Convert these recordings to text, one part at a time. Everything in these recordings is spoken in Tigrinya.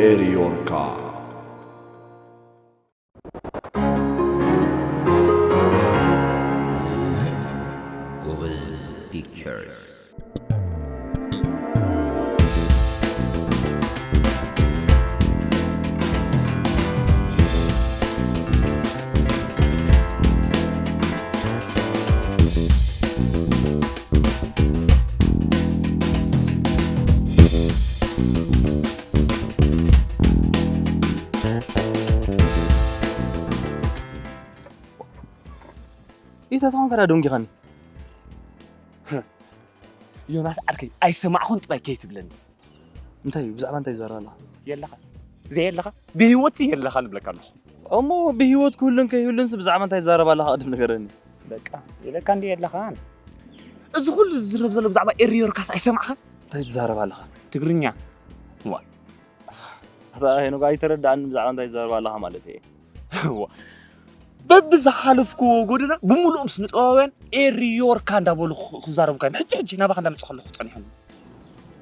ኤርዮርካ። ጎበዝ ፒክቸርስ። ኢታ ታውን ከዳ ደንጊኻኒ። ዮናስ ዓርከይ ኣይሰማዕኹን ጥራይ ከይትብለኒ። እንታይ እዩ? ብዛዕባ እንታይ ይዛረብ ኣለኻ? የለኻ ዘየለኻ ብህይወት የለኻ ንብለካ ኣለኹ። እሞ ብህይወት ክህሉን ከይህሉንስ ብዛዕባ እንታይ ይዛረብ ኣለኻ? ቅድም ንገረኒ። በቃ ኢለካ እንዲ የለኻን። እዚ ኩሉ ዝዝረብ ዘሎ ብዛዕባ ኤርዮርካስ ኣይሰማዕኻን? እንታይ ትዛረብ ኣለኻ? ትግርኛ። ዋ ኣታ ሄኖክ ኣይተረዳእን ብዛዕባ እንታይ ትዛረብ ኣለኻ ማለት እየ። ዋ በብዝሓለፍክዎ ጎደና ብምሉኦም ስነጥበባውያን ኤርዮርካ እንዳበሉ ክ- ክዛረቡካ እዮም። ሕጂ ሕጂ ናባኻ እንዳመፅእ ከለኹ ፀኒሖም።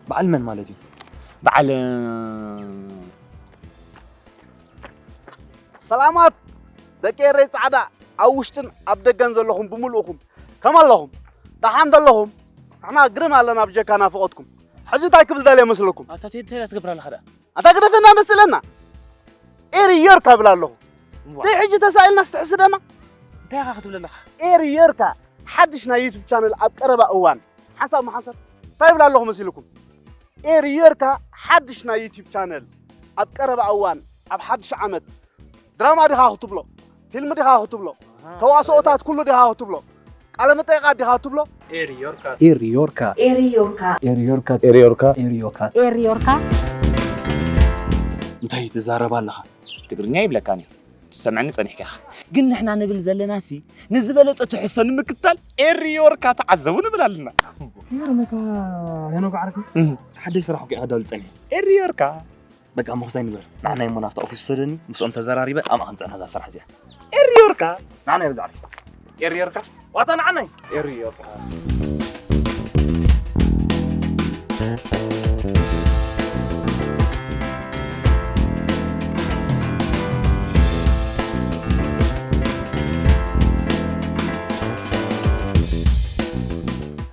በዓል መን ማለት እዩ? በዓል ሰላማት ደቂ ኤረይ ጻዕዳ ኣብ ውሽጥን ኣብ ደገን ዘለኹም ብምልእኹም ከም ኣለኹም ደሓን ዘለኹም? ንሕና ግርም ኣለና ብጀካ ናፍቖትኩም። ሕጂ እንታይ ክብል ደልየ መስለኩም? ኣታ ቴዲ እንታይ ትገብር ኣለኻ ደኣ? ኣታ ግደፈና መስለና ኤርዮርካ ብል ኣለኹ። ደይ ሕጂ ተሳኢልና ስትሕስደና እንታይ ኢኻ ክትብል ኣለኻ? ኤርዮርካ ሓድሽ ናይ ዩቱብ ቻነል ኣብ ቀረባ እዋን ሓንሳብ መሓንሳብ እንታይ ይብል ኣለኹ መሲልኩም? ኤርዮርካ ሓድሽ ናይ ዩቱብ ቻነል ኣብ ቀረባ እዋን ኣብ ሓድሽ ዓመት ድራማ ዲኻ ክትብሎ ፊልም ዲኻ ክትብሎ ተዋስኦታት ኩሉ ዲኻ ክትብሎ ቃለ መጠይቓት ዲኻ ክትብሎ ኤርዮርካ ኤርዮርካ ኤርዮርካ ኤርዮርካ ኤርዮርካ ኤርዮርካ ኤርዮርካ እንታይ ትዛረብ ኣለኻ? ትግርኛ ይብለካኒ ትሰምዐኒ ጸኒሕካ ኢኻ። ግን ንሕና ንብል ዘለናሲ ንዝበለጸ ትሕዝቶ ንምክታል ኤርዮርካ ተዓዘቡ ንብል ኣለና። ይገርመካ ሄኖክ ዓርከይ ሓደሽ ስራሕ እኮ ኢኻ ዳሉ ጸኒሐ። ኤርዮርካ በቃ ምኽሳይ ንበር ንዓናይ እሞ ናብታ ኦፊስ ውሰደኒ ምስኦም ተዘራሪበ ኣብኣ ክንጽዕና እዛ ስራሕ እዚኣ። ኤርዮርካ ንዓናይ በዛ ዓርከይ ኤርዮርካ ዋታ ንዓናይ ኤርዮርካ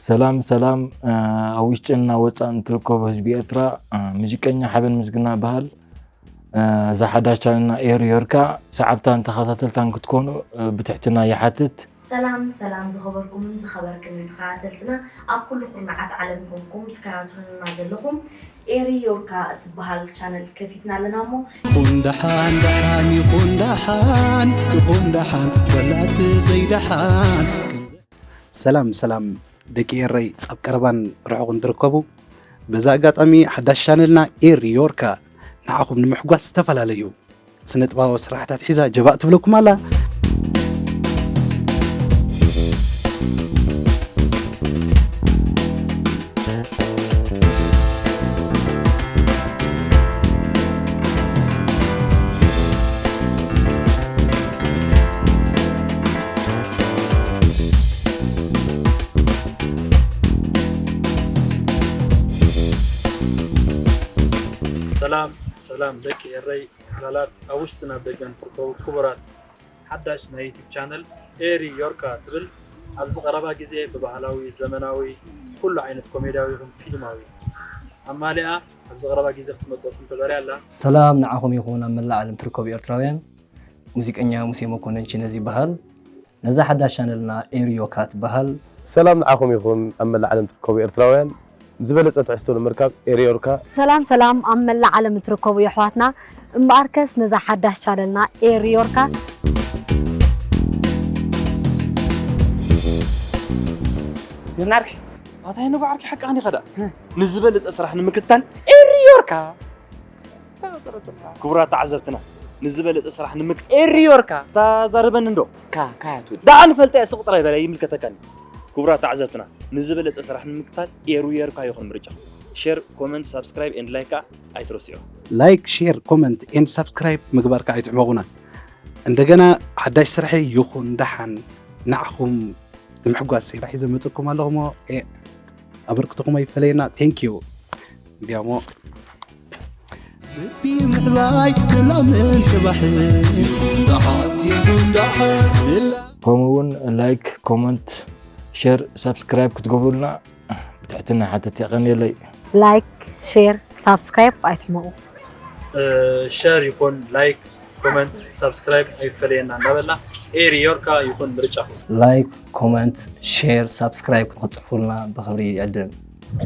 ሰላም ሰላም ኣብ ውሽጥን ናብ ወፃእን ትርከቡ ህዝቢ ኤርትራ ሙዚቀኛ ሓበን ምስግና በሃል እዛ ሓዳሽ ቻነልና ኤርዮርካ ሰዓብታን ተኸታተልታን ክትኮኑ ብትሕትና ይሓትት። ሰላም ሰላም ዝኸበርኩምን ዝኸበርክንን ተኸታተልትና ኣብ ኩሉ ኩርናዓት ዓለም ኮንኩም ትከታተሉና ዘለኹም ኤርዮርካ እትበሃል ቻነል ከፊትና ኣለና እሞ ይኹን ደሓን ደሓን ይኹን ደሓን ይኹን ደሓን ወላቲ ዘይደሓን ሰላም ሰላም ደቂ ኤረይ ኣብ ቀረባን ርሑቕን ትርከቡ በዛ ኣጋጣሚ ሓዳሽ ቻነልና ኤርዮርካ ንዓኹም ንምሕጓስ ዝተፈላለዩ ስነጥባዊ ስራሕታት ሒዛ ጀባእ ትብለኩም ኣላ። ሰላም ሰላም ደቂ ኤረይ ሓላላት ኣብ ውሽጥን ኣብ ደገን ትርከቡ ክቡራት ሓዳሽ ናይ ዩቱብ ቻነል ኤሪ ዮርካ ትብል ኣብዚ ቀረባ ግዜ ብባህላዊ ዘመናዊ ኩሉ ዓይነት ኮሜድያዊ ይኹን ፊልማዊ ኣማሊኣ ኣብዚ ቀረባ ግዜ ክትመፀኩም ተዳልያ ኣላ። ሰላም ንዓኹም ይኹን ኣብ መላእ ዓለም ትርከቡ ኤርትራውያን። ሙዚቀኛ ሙሴ መኮነን ቺነዝ ይበሃል። ነዛ ሓዳሽ ቻነልና ኤሪ ዮርካ ትበሃል። ሰላም ንዓኹም ይኹን ኣብ መላእ ዓለም ትርከቡ ኤርትራውያን። ዝበለጸ ትሕዝቶ ንምርካብ ኤሪ ዮርካ። ሰላም ሰላም ኣብ መላእ ዓለም እትርከቡ የሕዋትና እምበኣርከስ ነዛ ሓዳሽ ቻነልና ኤሪ ዮርካ ይርናርኪ ኣታይ ንባዕርኪ ሓቂ ኣኒ ኸዳ ንዝበለጸ ስራሕ ንምክታል ኤሪ ዮርካ ክቡራት ተዓዘብትና ንዝበለጸ ስራሕ ንምክታል ኤሪ ዮርካ ታዛርበኒ እንዶ ካ ካያቱ ደኣ ንፈልጠ ስቕ ጥራይ በላይ ይምልከተካኒ። ክቡራት ተዓዘብትና ንዝበለጸ ስራሕ ንምክታል ኤሩ ዮርካ ይኹን ምርጫ። ሼር፣ ኮመንት፣ ሳብስክራይብ ኤንድ ላይክ ከዓ ኣይትረስዑ። ላይክ፣ ሼር፣ ኮመንት ኤንድ ሳብስክራይብ ምግባር ከዓ ኣይትሕመቑና። እንደገና ሓዳሽ ስራሐይ ይኹን ደሓን ንዓኹም ንምሕጓስ ኢለ ሒዘ መፅኩም ኣለኹ እሞ ኣበርክቶኹም ኣይፈለየና። ቴንኪዩ እንዲያሞ ምዕባይ ሎምን ጽባሕን ደሓር ይኹን ደሓር። ከምኡ እውን ላይክ፣ ኮመንት፣ ሼር፣ ሳብስክራይብ ክትገብሩልና ብትሕትና ሓተት። የቐንየለይ። ላይክ፣ ሼር፣ ሳብስክራይብ ኣይትሕመቑ። ሸር ይኹን ላይክ፣ ኮመንት፣ ሳብስክራይብ ኣይፈለየና እንዳበልና ኤሪ ዮርካ ይኹን ምርጫኹም። ላይክ፣ ኮመንት፣ ሼር፣ ሳብስክራይብ ክትጽሕፉልና ብኽብሪ ይዕድም።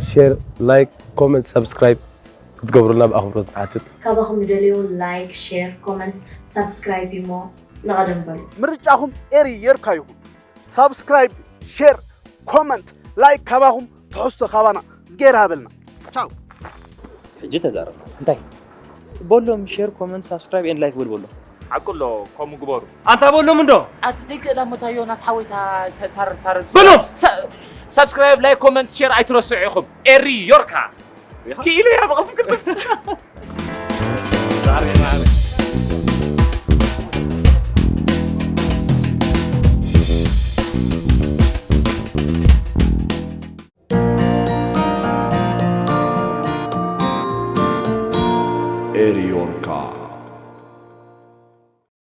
ሼር፣ ላይክ፣ ኮመንት፣ ሳብስክራይብ ክትገብሩልና ብኣኽብሮት ንሓትት። ካባኹም ንደልዮ ላይክ፣ ሼር፣ ኮመንት፣ ሳብስክራይብ እሞ ንቐደም በሉ። ምርጫኹም ኤሪ ዮርካ ይኹን። ሳብስክራይብ፣ ሼር፣ ኮመንት፣ ላይክ ካባኹም ትሕዝቶ ካባና እዝጌር ሃበልና። ቻው። ሕጂ ተዛረብ። እንታይ? በሎም ሼር፣ ኮመንት፣ ሳብስክራይብ ኤንድ ላይክ በል በሎም። ሓቁ ኣሎ፣ ከምኡ ግበሩ። ኣንታ በሎም እንዶ። ኣቲ ደቂ እዳ ሞታ ዮናስ ሓወይታ ሰ-፣ ሳር-፣ ሳር-፣ በሎም! ሰ-፣ ሳብስክራይብ፣ ላይክ፣ ኮመንት፣ ሼር ኣይትረስዑ ኢኹም። ኤሪ ዮርካ። ክኢለ እያ ብቐልቱ ቅልጥፍ። ኤሪ ዮርካ።